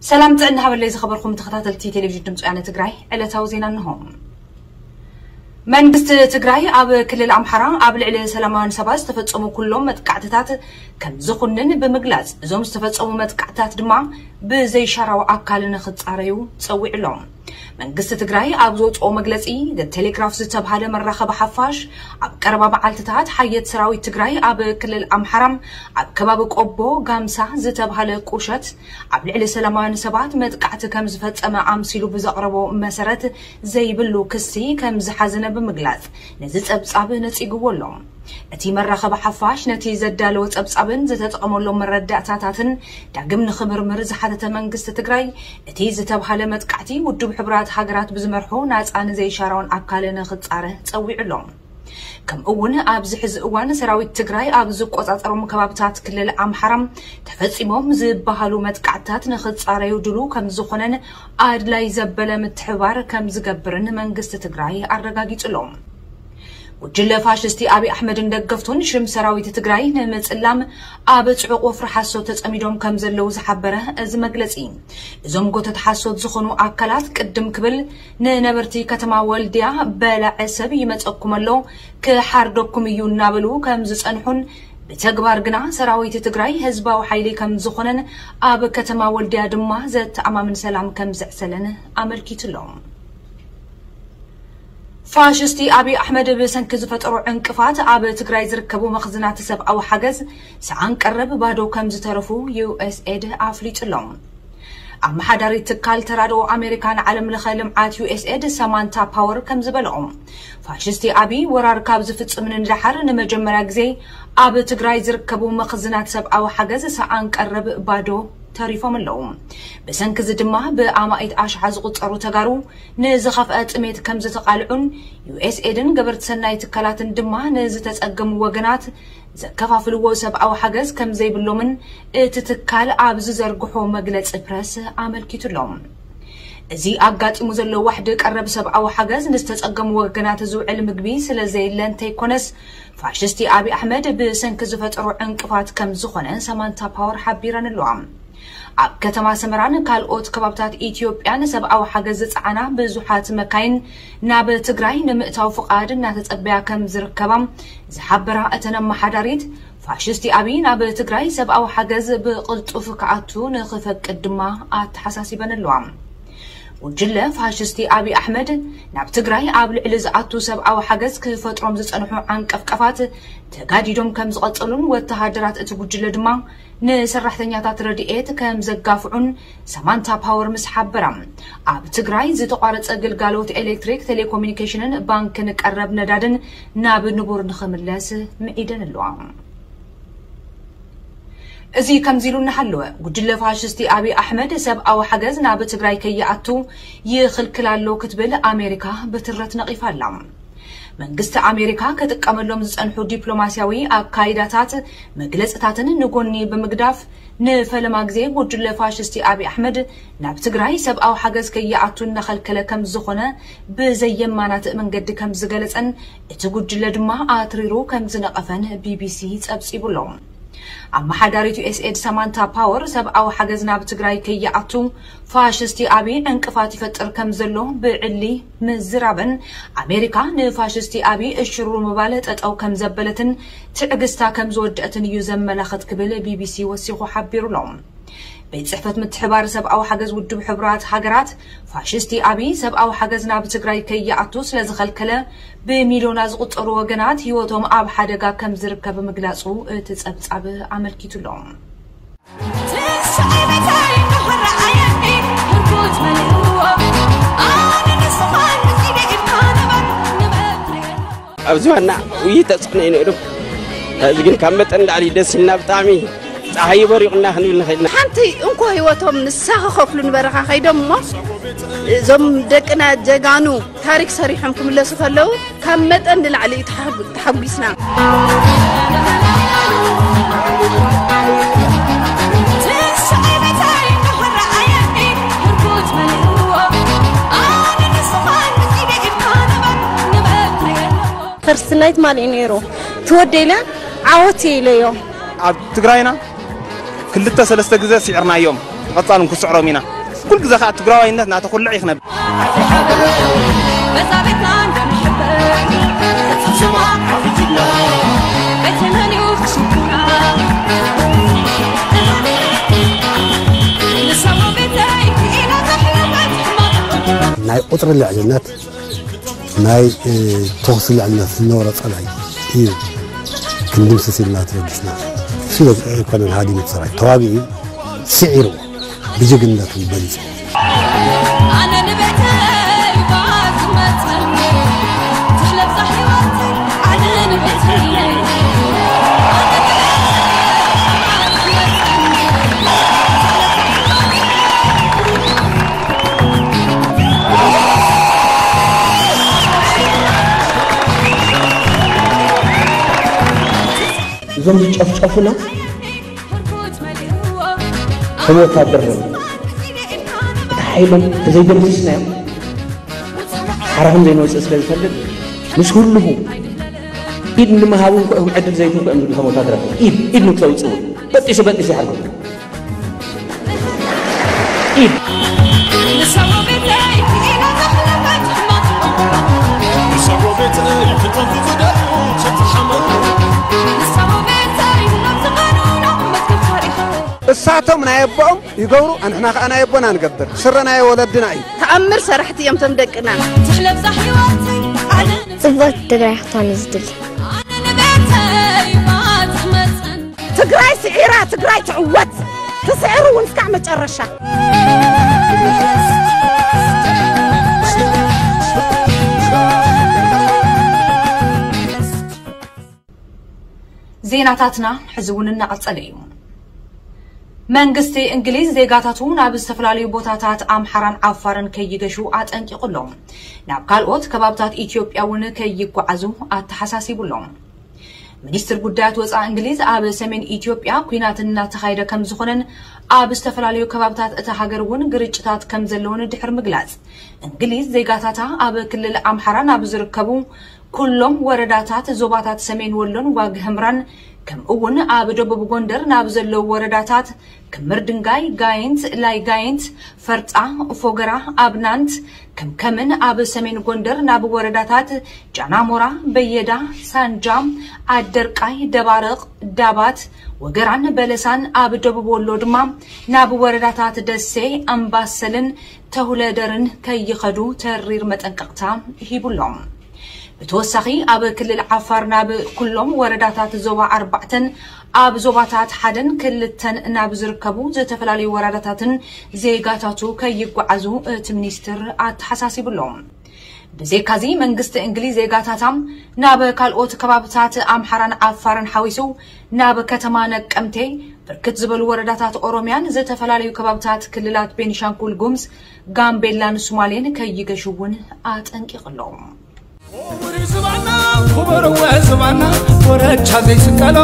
ሰላም ጥዕና ሃበለይ ዝኸበርኩም ተኸታተልቲ ቴሌቪዥን ድምፂ ወያነ ትግራይ፣ ዕለታዊ ዜና እንሆ። መንግስቲ ትግራይ ኣብ ክልል ኣምሓራ ኣብ ልዕሊ ሰላማውያን ሰባት ዝተፈጸሙ ኩሎም መጥቃዕትታት ከም ዝኹንን ብምግላጽ፣ እዞም ዝተፈጸሙ መጥቃዕትታት ድማ ብዘይሻራዊ ኣካል ንኽጻረዩ ጸዊዑ ኣሎ። መንግስቲ ትግራይ ኣብ ዘውፅኦ መግለጺ፣ ዘ ቴሌግራፍ ዝተብሃለ መራኸቢ ሓፋሽ፣ ኣብ ቀረባ መዓልትታት ሓየት ሰራዊት ትግራይ ኣብ ክልል ኣምሓራ ኣብ ከባቢ ቆቦ ጋምሳ ዝተብሃለ ቁሸት ኣብ ልዕሊ ሰላማውያን ሰባት መጥቃዕቲ ከም ዝፈጸመ ኣምሲሉ ብዘቕረቦ መሰረት ዘይብሉ ክሲ ከም ዝሓዘነ ብምግላጽ፣ ነዚ ጸብጻብ ነጺግዎ ኣሎ። እቲ መራኸቢ ሓፋሽ ነቲ ዘዳለወ ጸብጻብን ዝተጠቐመሎም መረዳእታታትን ዳግም ንኽምርምር ዝሓተተ መንግስቲ ትግራይ፣ እቲ ዝተብሃለ መጥቃዕቲ ውድብ ሕቡራት ሃገራት ብዝመርሖ ናጻን ዘይሻራውን ኣካል ንኽጻረ ጸዊዑ ኣሎ። ከምኡ እውን ኣብዚ ሕዚ እዋን ሰራዊት ትግራይ ኣብ ዝቆጻጸሮም ከባብታት ክልል ኣምሓራ ተፈጺሞም ዝበሃሉ መጥቃዕትታት ንኽጻረዩ ድሉ ከም ዝኾነን ኣድላይ ዘበለ ምትሕባር ከም ዝገብርን መንግስቲ ትግራይ ኣረጋጊጹ ኣሎ። ጉጅለ ፋሽስቲ ኣብይ ኣሕመድን ደገፍቱን ሽም ሰራዊት ትግራይ ንምጽላም ኣብ ጽዑቕ ወፍሪ ሓሶት ተጸሚዶም ከም ዘለዉ ዝሓበረ እዚ መግለጺ፣ እዞም ጎተት ሓሶት ዝኾኑ ኣካላት ቅድም ክብል ንነበርቲ ከተማ ወልድያ በላዐ ሰብ ይመጸኩም ኣሎ፣ ክሓርደኩም እዩ እናበሉ ከም ዝጸንሑን ብተግባር ግና ሰራዊት ትግራይ ህዝባዊ ሓይሊ ከም ዝኾነን ኣብ ከተማ ወልድያ ድማ ዘተኣማምን ሰላም ከም ዘዕሰለን ኣመልኪቱ ኣሎ። ፋሽስቲ ኣብይ ኣሕመድ ብሰንኪ ዝፈጠሮ ዕንቅፋት ኣብ ትግራይ ዝርከቡ መኽዝናት ሰብኣዊ ሓገዝ ሰኣን ቀረብ ባዶ ከም ዝተረፉ ዩ ኤስ ኤድ ኣፍሊጡ ኣሎ። ኣመሓዳሪት ትካል ተራድኦ ኣሜሪካ ንዓለም ለኸ ልምዓት ዩ ኤስ ኤድ ሳማንታ ፓወር ከም ዝበለኦ፣ ፋሽስቲ ኣብይ ወራር ካብ ዝፍጽም ንድሓር ንመጀመርያ ግዜ ኣብ ትግራይ ዝርከቡ መኽዝናት ሰብኣዊ ሓገዝ ሰኣን ቀረብ ባዶ ተሪፎም ኣለዉ። ብሰንኪ እዚ ድማ ብኣማኢት ኣሽሓ ዝቑጸሩ ተጋሩ ንዝኸፍአ ጥሜት ከም ዝተቓልዑን ዩ ኤስ ኤድን ገበርቲ ሰናይ ትካላትን ድማ ንዝተጸገሙ ወገናት ዘከፋፍልዎ ሰብኣዊ ሓገዝ ከም ዘይብሎምን እቲ ትካል ኣብ ዝዘርግሖ መግለጺ ፕረስ ኣመልኪቱ ኣሎ። እዚ ኣጋጢሙ ዘሎ ዋሕዲ ቀረብ ሰብኣዊ ሓገዝ ንዝተጸገሙ ወገናት ዝውዕል ምግቢ ስለ ዘየለ እንተይኮነስ፣ ፋሽስቲ ኣብይ ኣሕመድ ብሰንኪ ዝፈጠሮ ዕንቅፋት ከም ዝኾነ ሳማንታ ፓወር ሓቢረን ኣለዋ። ኣብ ከተማ ሰመራን ካልኦት ከባብታት ኢትዮጵያን ሰብኣዊ ሓገዝ ዝጸዓና ብዙሓት መካይን ናብ ትግራይ ንምእታው ፍቓድ እናተጸበያ ከም ዝርከባ ዝሓበራ እተን ኣመሓዳሪት፣ ፋሽስቲ ኣብይ ናብ ትግራይ ሰብኣዊ ሓገዝ ብቕልጡፍ ክኣቱ ንኽፈቅድ ድማ ኣተሓሳሲበን ኣለዋ። ጉጅለ ፋሽስቲ ኣብይ ኣሕመድ ናብ ትግራይ ኣብ ልዕሊ ዝኣቱ ሰብኣዊ ሓገዝ ክፈጥሮም ዝጸንሑ ዓንቀፍቀፋት ተጋዲዶም ከም ዝቐጸሉን ወተሃደራት እቲ ጉጅለ ድማ ንሰራሕተኛታት ረድኤት ከም ዘጋፍዑን ሳማንታ ፓወር ምስ ሓበራ፣ ኣብ ትግራይ ዝተቋረጸ ግልጋሎት ኤሌክትሪክ፣ ቴሌኮሙኒኬሽንን ባንክን ቀረብ ነዳድን ናብ ንቡር ንኽምለስ ምዒደን ኣለዋ። እዚ ከምዚ ኢሉ እናሃለወ፣ ጉጅለ ፋሽስቲ ኣብይ ኣሕመድ ሰብኣዊ ሓገዝ ናብ ትግራይ ከይኣቱ ይኽልክል ኣሎ ክትብል ኣሜሪካ ብትረት ነቒፋ ኣላ። መንግስቲ ኣሜሪካ ክጥቀመሎም ዝጸንሑ ዲፕሎማስያዊ ኣካይዳታት፣ መግለጽታትን ንጎኒ ብምግዳፍ፣ ንፈለማ ግዜ ጉጅለ ፋሽስቲ ኣብይ ኣሕመድ ናብ ትግራይ ሰብኣዊ ሓገዝ ከይኣቱ እናኸልከለ ከም ዝኾነ ብዘየማናትእ መንገዲ ከም ዝገለጸን እቲ ጉጅለ ድማ ኣትሪሩ ከም ዝነቐፈን ቢ ቢ ሲ ጸብጺቡ ኣሎ። ኣመሓዳሪት ዩ ኤስ ኤድ ሳማንታ ፓወር ሰብኣዊ ሓገዝ ናብ ትግራይ ከይኣቱ ፋሽስቲ ኣብይ ዕንቅፋት ይፈጥር ከም ዘሎ ብዕሊ ምዝራበን፣ ኣሜሪካ ንፋሽስቲ ኣብይ እሽሩ ምባል ጠጠው ከም ዘበለትን ትዕግስታ ከም ዝወደአትን እዩ ዘመላኽት ክብል ቢ ቢ ሲ ወሲኹ ሓቢሩ ኣሎ። ቤት ጽሕፈት ምትሕባር ሰብኣዊ ሓገዝ ውድብ ሕቡራት ሃገራት፣ ፋሽስቲ ኣብይ ሰብኣዊ ሓገዝ ናብ ትግራይ ከይኣቱ ስለ ዝኸልከለ፣ ብሚልዮና ዝቑጸሩ ወገናት ህይወቶም ኣብ ሓደጋ ከም ዝርከብ ምግላጹ እቲ ጸብጻብ ኣመልኪቱ ኣሎ። ኣብዚ ዋና ውይይት ተጽዕኖ እዩ ነይሩ። እዚ ግን ካብ መጠን ላዕሊ ደስ ኢልና፣ ብጣዕሚ ጸሓይ በሪቑና ክንብል ንኽእል ኢና። ሓንቲ እንኮ ህይወቶም ንሳ ክኸፍሉ ንበረኻ ከይዶም እሞ፣ እዞም ደቅና ጀጋኑ ታሪክ ሰሪሖም ክምለሱ ከለዉ፣ ካብ መጠን ንላዕሊ እዩ ተሓጉ-፣ ተሓጒስና። ፈርስት ናይት ማን እዩ ነይሩ? ትወደይለ ዓወት ኢለዮ። ኣብ ትግራይና ክልተ ሰለስተ ግዜ ስዒርናዮም። ብቐጻል እውን ክስዕሮም ኢና። ኩሉ ግዜ ከኣ ትግራዋይነት እናተኹልዕ እዩ ክነብር። ናይ ቁፅሪ ልዕልነት ናይ ተኹሲ ልዕልነት ዝነበረ ፀላኢ እዩ ክንድምስስ ኢልና ተበጊስና። እሱ ኣይኮነን ሃዲሙ ሰራዊት ተዋጊኡ ስዒሩ ብጅግንነቱ በሊፁ። እዞም ዝጨፍጨፉና ከም ወታደር እቲ ሓይሎም ተዘይደምሲስናዮም ሓራ ከም ዘይንወፅእ ስለ ዝፈልጥ ምስ ህልሁ ኢድ ንምሃቡ እንኳ እዮም ዕድል ዘይትንኩ እዮም ዝብሉ ከም ወታደር ኢድ ኢድ ንክተውፅኡ በጢሱ በጢሱ ይሓርጎ ኢድ እሳቶም ናይ ኣቦኦም ይገብሩ ኣንሕና ከዓ ናይ ኣቦና ንገብር ስረ ናይ ወለድና እዩ። ተኣምር ሰራሕቲ እዮም ቶም ደቅና። ትሕለብዛ ህይወተይ ኣነ ጽብቕቲ ትግራይ ክትኮን እዩ ዝድሊ። ኣነ ንቤተይ ባጽሕ መጸን ትግራይ ስዒራ ትግራይ ትዕወት ትስዕር እውን እስካዕ መጨረሻ። ዜናታትና ሕዚ እውን እናቐጸለ እዩ። መንግስቲ እንግሊዝ ዜጋታቱ ናብ ዝተፈላለዩ ቦታታት ኣምሓራን ዓፋርን ከይገሹ ኣጠንቂቑ ኣሎ። ናብ ካልኦት ከባብታት ኢትዮጵያ እውን ከይጓዓዙ ኣተሓሳሲቡ ኣሎ። ሚኒስትር ጉዳያት ወፃኢ እንግሊዝ ኣብ ሰሜን ኢትዮጵያ ኲናት እናተኻየደ ከም ዝኾነን ኣብ ዝተፈላለዩ ከባብታት እታ ሃገር እውን ግርጭታት ከም ዘለውን ድሕሪ ምግላፅ እንግሊዝ ዜጋታታ ኣብ ክልል ኣምሓራ ናብ ዝርከቡ ኩሎም ወረዳታት ዞባታት ሰሜን ወሎን ዋግ ህምራን ከምኡ እውን ኣብ ደቡብ ጎንደር ናብ ዘለዉ ወረዳታት ክምር ድንጋይ፣ ጋይንት፣ ላይ ጋይንት፣ ፈርጣ፣ ፎገራ፣ ኣብናንት፣ ከምከምን ኣብ ሰሜን ጎንደር ናብ ወረዳታት ጃናሞራ፣ በየዳ፣ ሳንጃ፣ ዓደርቃይ፣ ደባርቕ፣ ዳባት፣ ወገራን በለሳን ኣብ ደቡብ ወሎ ድማ ናብ ወረዳታት ደሴ፣ ኣምባሰልን ተሁለደርን ከይኸዱ ተሪር መጠንቀቕታ ሂቡሎም። ብተወሳኺ ኣብ ክልል ዓፋር ናብ ኩሎም ወረዳታት ዞባ ኣርባዕተን ኣብ ዞባታት ሓደን ክልተን ናብ ዝርከቡ ዝተፈላለዩ ወረዳታትን ዜጋታቱ ከይጓዓዙ እቲ ሚኒስትር ኣተሓሳሲቡሎም። ብዘይካዚ መንግስቲ እንግሊዝ ዜጋታታ ናብ ካልኦት ከባብታት ኣምሓራን ዓፋርን ሓዊሱ ናብ ከተማ ነቀምቴ ብርክት ዝበሉ ወረዳታት ኦሮሚያን ዝተፈላለዩ ከባብታት ክልላት ቤኒሻንጉል ጉምዝ፣ ጋምቤላን ሱማሌን ከይገሹ እውን ኣጠንቂቕሎም። ክቡር ዝባና ክቡር ወ ዝባና ኮረቻ ዘይስቀሎ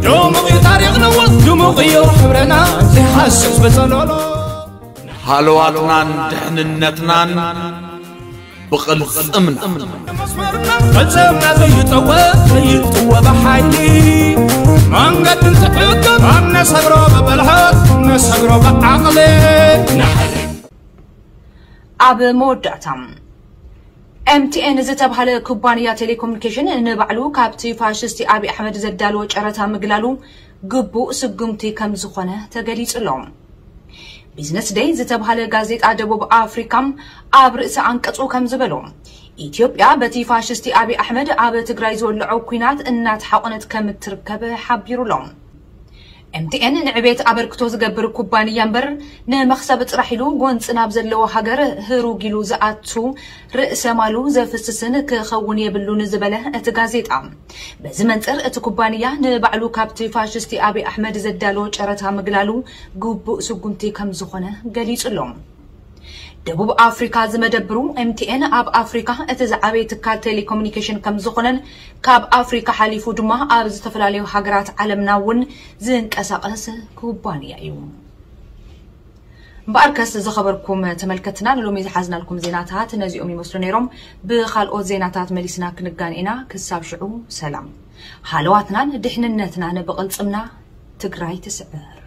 ድሙቕ እዩ ታሪኽና ድሙቕ እዩ ሕብረና ዘይሓስስ በጸሎሎ ሃለዋትናን ድሕንነትናን ብቕልጽምና ፈጸምና ዘይጠወ ዘይጥወ ብሓይሊ መንገድን ትዕቅብ ኣብ ነሰግሮ ብብልሓት ነሰግሮ ብዓቕሊ ኣብ መወዳእታ ኤምቲኤን ዝተባህለ ኩባንያ ቴሌኮሙኒኬሽን ንባዕሉ ካብቲ ፋሽስቲ ኣብይ ኣሕመድ ዘዳለዎ ጨረታ ምግላሉ ግቡእ ስጉምቲ ከም ዝኾነ ተገሊጹ ኣሎ። ቢዝነስ ደይ ዝተባህለ ጋዜጣ ደቡብ ኣፍሪካ ኣብ ርእሲ ኣንቀጹ ከም ዝበሎ ኢትዮጵያ በቲ ፋሽስቲ ኣብይ ኣሕመድ ኣብ ትግራይ ዝወለዖ ኲናት እናተሓቆነት ከም እትርከብ ሓቢሩ ኣሎ። ኤምቲኤን ንዕቤት ኣበርክቶ ዝገብር ኩባንያ እምበር ንመኽሰብ ጥራሕ ኢሉ ጎንፂ ናብ ዘለዎ ሃገር ህሩግ ኢሉ ዝኣቱ ርእሰ ማሉ ዘፍስስን ክኸውን የብሉን ዝበለ እቲ ጋዜጣ በዚ መንፅር እቲ ኩባንያ ንባዕሉ ካብቲ ፋሽስቲ ኣብይ ኣሕመድ ዘዳለዎ ጨረታ ምግላሉ ግቡእ ስጉምቲ ከም ዝኾነ ገሊፁ ኣሎ። ደቡብ ኣፍሪካ ዝመደብሩ ኤምቲኤን ኣብ ኣፍሪካ እቲ ዝዓበየ ትካል ቴሌኮሙኒኬሽን ከም ዝኾነን ካብ ኣፍሪካ ሓሊፉ ድማ ኣብ ዝተፈላለዩ ሃገራት ዓለምና እውን ዝንቀሳቐስ ኩባንያ እዩ። እምበኣርከስ ዝኸበርኩም ተመልከትና ንሎሚ ዝሓዝናልኩም ዜናታት ነዚኦም ይመስሉ ነይሮም። ብኻልኦት ዜናታት መሊስና ክንጋን ኢና። ክሳብ ሽዑ ሰላም። ሃለዋትናን ድሕንነትናን ብቕልፅምና ትግራይ ትስዕር።